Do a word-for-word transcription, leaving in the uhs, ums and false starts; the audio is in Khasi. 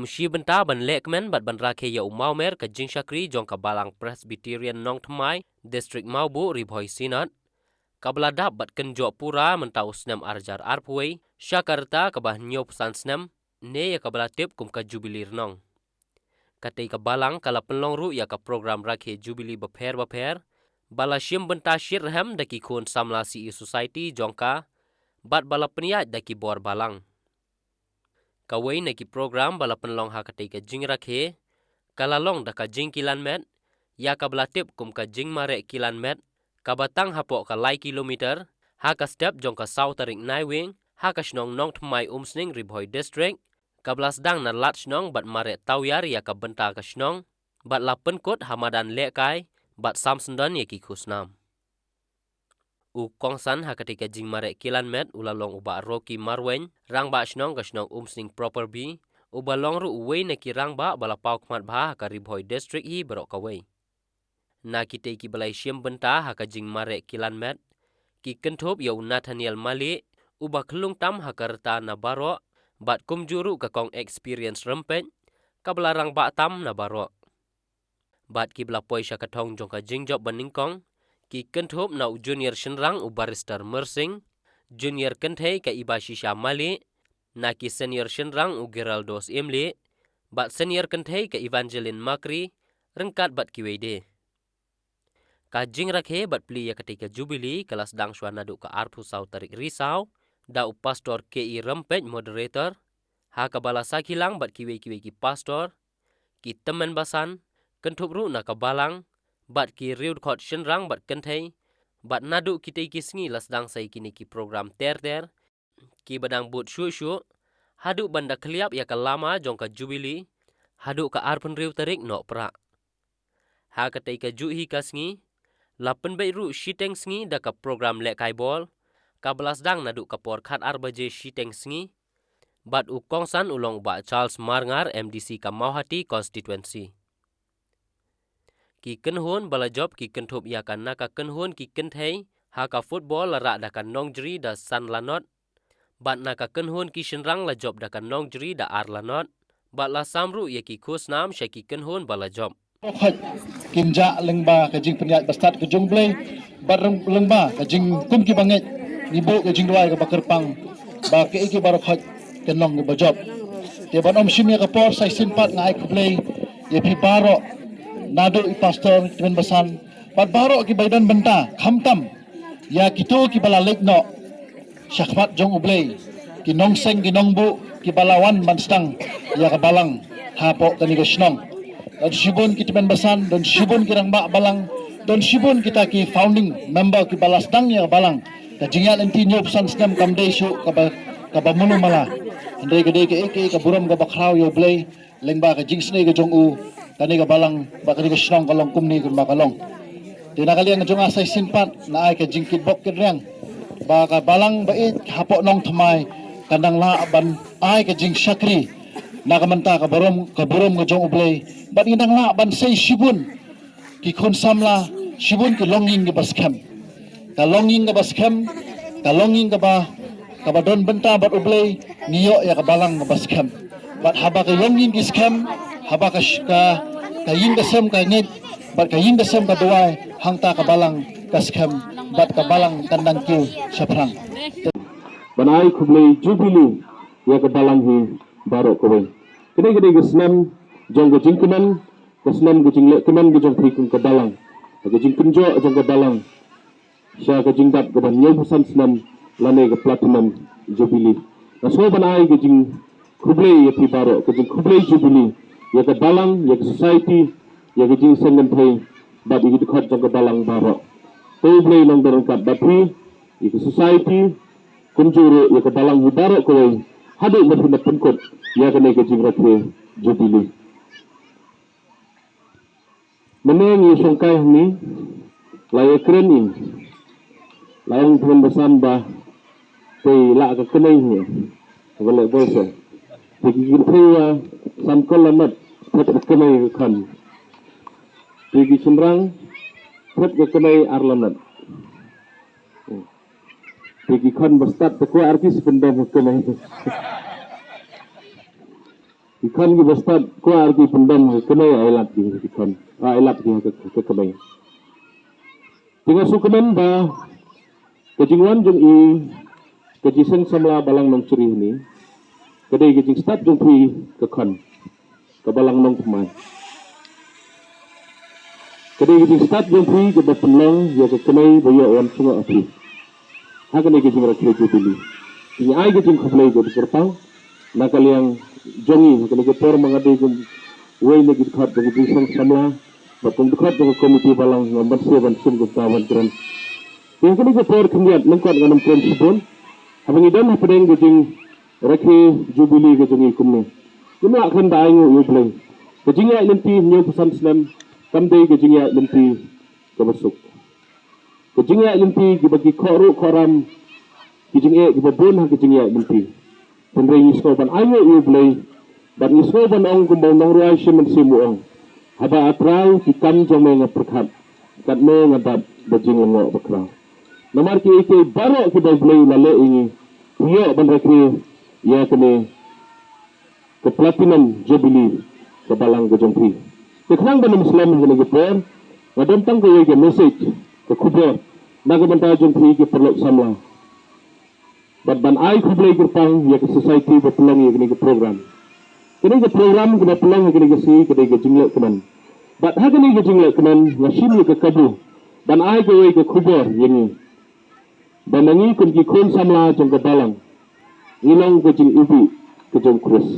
Shi bynta ban lehkmen bad ban rakhe ïa u mawmer ka jingshakri jong ka Balang Presbyterian Nongthymmai, District Mawbuh, Ri Bhoi Synod, kaba la dap bad kynjoh pura mynta u snem ar hajar arphew wei sha ka rta kaba hynñiewphew san snem, ne ïa kaba la tip kum ka Jubili Rnong. Katei ka Balang ka la pynlong ruh ïa ka program rakhe Jubili bapher bapher ba la shim bynta shitrhem da ki khun samla C E Society jong ka, bad ba la pynïaid da ki bor Balang. Kawei na ki program ba la pynlong ha katei ka jingrakhe ka la long da ka jingkilan met ïa kaba la tip kum ka jingmareh kilan met, kaba tang hapoh ka lai kilometer ha ka step jong ka saw tarik Naiwieng ha ka shnong Nongthymmai Umsning, Ri Bhoi District, kaba la sdang na lad shnong bad mareh tawiar ïa ka bynta ka shnong, bad la pynkut ha madan lehkai bad sam syndon ïa ki khusnam. U kongsan ha katei ka jingmareh kilan met u la long u Bah Rocky Marwein, Rangbah Shnong ka shnong Umsning Proper B, uba long ruh uwei na ki rangbah ba la paw khmat bha ha ka Ri Bhoi District hi baroh kawei. Na kitei kiba la ïashim bynta ha ka jingmareh kilan met, ki kynthup ïa u Nathaniel Mali, uba khyllung tam ha ka rta na baroh, bad kumjuh ruh ka Kong Experience Rympeit, kaba la rangbah tam na baroh. Bad kiba la poi sha ka thong jong ka jingjop banyngkong, ki kynthup na u Junior Shynrang u Barrister Myrsing, Junior Kynthei ka Ibashisha Mali, na ki Senior Shynrang u Geraldo Syiemlieh, bad Senior Kynthei ka Evangeline Makri, ryngkat bad kiwei de. Ka jingrakhe bad plie ïa katei ka Jubili ka la sdang shuwa naduh ka arphew saw tarik Risaw, da u Pastor K E Rympeit, Moderator, ha kaba la sakhi lang bad kiwei kiwei ki Pastor, ki tymmen basan, kynthup ruh na ka Balang, bad ki riewdkhot Shynrang bad Kynthei, bad naduh kitei ki sngi la sdang sa ïa kine ki program ter ter, kiba dang bud shuh shuh, haduh ban da khylliap ïa ka lama jong ka Jubili, haduh ka arphew hynriew tarik Nohprah. Ha katei kajuh hi ka sngi, la pynbeit ruh shiteng sngi da ka program lehkai bol, kaba la sdang naduh ka por khatar baje shiteng sngi, bad u kongsan u long u Bah Charles Marngar, M D C ka Mawhati Constituency. Ki kynhun ba la jop ki kynthup ïa ka na ka kynhun ki kynthei ha ka football la rah da ka nongjri da san lanot, bad na ka kynhun ki shynrang la jop da ka nongjri da ar lanot, bad la sam ruh ïa ki khusnam sha ki kynhun ba la jop. Khot kin jah lyngba ka jingpynïaid bastad ka jong U Blei, bad lyngba ka jingkum ki bangeit, ngi buh ka jingduwai kaba kyrpang ba kaei kaba khot kan long kaba jop. Te ban ym shim ïa ka por, sa shisien pat nga ai khublei ïa phi baroh, naduh i pastor, tymmen basan, bad baroh kiba don bynta, khamtam ïa kito kiba la leit noh shakhmat jong U Blei, ki nongseng ki nongbuh kiba la wan ban sdang ïa ka balang hapoh kane ka shnong. Don shibun ki tymmen basan, don shibun ki rangbah balang, don shibun kita ki founding member kiba la sdang ïa ka balang. Ka jingïaid lynti hynñiewphew san snem kam dei shuh kaba, kaba mulu mala. Hynrei ka dei kaei kaei ka burom kaba khraw ïa U Blei, lyngba ka jingsnei ka jong u, kane ka balang bad kane ka shnong ka long kumne kumba ka long. Te na ka liang ka jong nga, sa shisien pat nga ai ka jingkitbok kitrwiang ba ka balang ba ïeit hapoh Nongthymmai kan dang lah ban ai ka jingshakri na ka bynta ka burom, ka burom ka jong U Blei, bad ngin dang lah ban sei shibun ki khun samla, shibun ki longïing kiba skhem. Ka longïing kaba skhem, ka longïing kaba, kaba don bynta bad U Blei, ngi ïoh ïa ka balang kaba skhem. Bad haba ka longïing ki skhem, haba ka sh-, ka, ka ïing ka sem ka ngeit, bad ka ïing ka sem ka duwai, hangta ka balang ka skhem, bad ka balang kan dang kiew shaphrang. Ban ai khublei Jubili ïa ka balang hi baroh kawei. Kane ka dei ka snem jong ka jingkmen, ka snem ka jingleh kmen ka jong phi kum ka balang, ka jingkynjoh jong ka balang sha ka jingdap kaba hynñiewphew san snem lane ka Platinum Jubilee. Nga sngew ban ai ka jingkhublei ïa phi baroh, ka jingkhublei Jubilee ïa ka balang, ïa ka society, ïa ka jingseng kynthei bad ïa ki dkhot jong ka balang baroh. To U Blei long don ryngkat bad phi, ïa ka society, kumjuh ruh ïa ka balang hi baroh kawei, haduh ba phin da pynkut ïa kane ka jingrakhe Jubilee. Mynne ngi shongkai hangne, la ïakren ïa, la ong tymmen basan ba te lah ka kynthei hi, ba leh bol se. Te ki kynthei wa san kol lanot, phet ka kynthei ka khon. Te ki shynrang, phet ka kynthei ar lanot. Te ki khon ba stad te kwah artist pyndem ka kynthei. Ki khon kiba stad kwah ki pyndem ha ka kmie, ai lad ki ha ki khon, ai lad ki ha ka, ka kmie. Te nga sngewkmen ba ka jingwan jong i ka jingseng samla Balang Nongchri hynne ka dei ka jingstad jong phi ka khon ka Balang Nongthymmai. Ka dei ka jingstad jong phi kaba pynlong ïa ka kmie ba ïoh wan sngewbha ha phi ha kane ka jingrakhe Jubilee. Te ngi ai ka jingkhublei kaba kyrpang na ka liang jong ngi ha kane ka por, ma nga dei kum uwei na ki dkhot jong ka jingseng samla bad kum dkhot jong ka komiti balang, ngam banse ban sum kumta ban kren. Te ha kane ka por khyndiat lyngkot ngan ym kren shibun. Haba ngi don hapdeng ka jingrakhe Jubilee ka jong ngi kumne, ngim lah kren da ainguh ïa U Blei. Ka jingïaid lynti hynñiewphew san snem kam dei ka jingïaid lynti kaba suk. Ka jingïaid lynti kiba ki khohruh khohram, ki jingeh kiba bun ha ka jingïaid lynti. Hynrei ngi sngew ban ainguh ïa U Blei bad ngi sngew ban ong kumba u nongrwai Shyam Mynsiem u ong, haba A Trai ki kam jong me nga pyrkhat, katno nga dap da jinglyngngoh bakhraw. Namar kiei kiei baroh kiba U Blei u la leh ïa ngi, phi ïoh ban rakhe ïa kane ka Platinum Jubilee ka balang ka jong phi. Te khnang ban ym slem ha kane ka por, nga don tang kawei ka message, ka khubor na ka bynta jong phi ki paralok samla bad ban ai khublei kyrpang ïa ka society ba pynlong ïa kane ka program. Kane ka program kaba pynlong ha kane ka sngi ka dei ka jingleh kmen. Bad ha kane ka jingleh kmen nga shim ïa ka kabu ban ai kawei ka khubor ïa ngi ba ma ngi kum ki khun samla jong ka balang ngi long ka jingibih ka jong U Khrist.